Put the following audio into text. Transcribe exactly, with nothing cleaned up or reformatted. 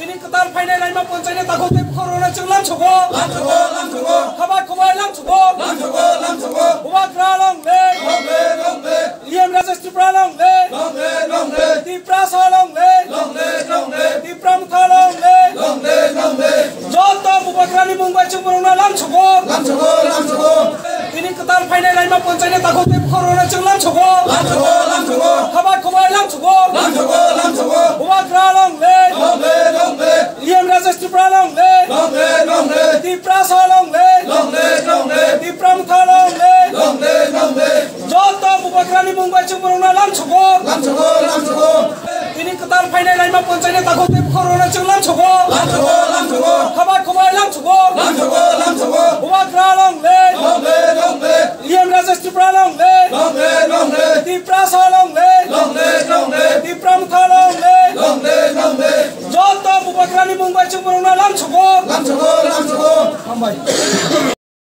Tini kwtal phainai laima ponchai ni takhuk tei bukhuk rok no chwng lamsogo. Lamsogo, lamsogo. Khabai khubai lamsogo. Lamsogo, lamsogo. Bubagra long live. Long live, long live. E M Rajesh Tripura long live. Long live, long live. Tiprasa long live. Long live, long live. Tipra Motha long live. Long live, long live. Joto Bubagra ni mung bai chwng borok no lamsogo. Lamsogo, lamsogo. Tini kwtal phainai laima ponchai ni takhuk tei bukhuk rok no chwng lamsogo. Lamsogo, lamsogo. Khabai khubai lamsogo. Lamsogo, lamsogo. Bubagra long live. Long live, long live. E M Rajesh Tripura long live. Long live, long live. Tiprasa long live. Long live, long live. Tipra Motha long live. Long live, long live. Joto Bubagra ni mung bai chwng borok no lamsogo. Lamsogo, lamsogo. Tini kwtal phainai laima ponchai ni takhuk tei bukhuk rok no chwng lamsogo. Lamsogo, lamsogo. Khabai khubai lamsogo. Lamsogo, lamsogo. Bubagra long live. Long live, long live. E M Rajesh Tripura long live. Long live, long live. Tiprasa long live. Long live, long live. Tipra Motha long live. Long live, long live. Joto Bubagra ni mung bai chwng borok no lamsogo. Lamsogo, lamsogo. Hambai.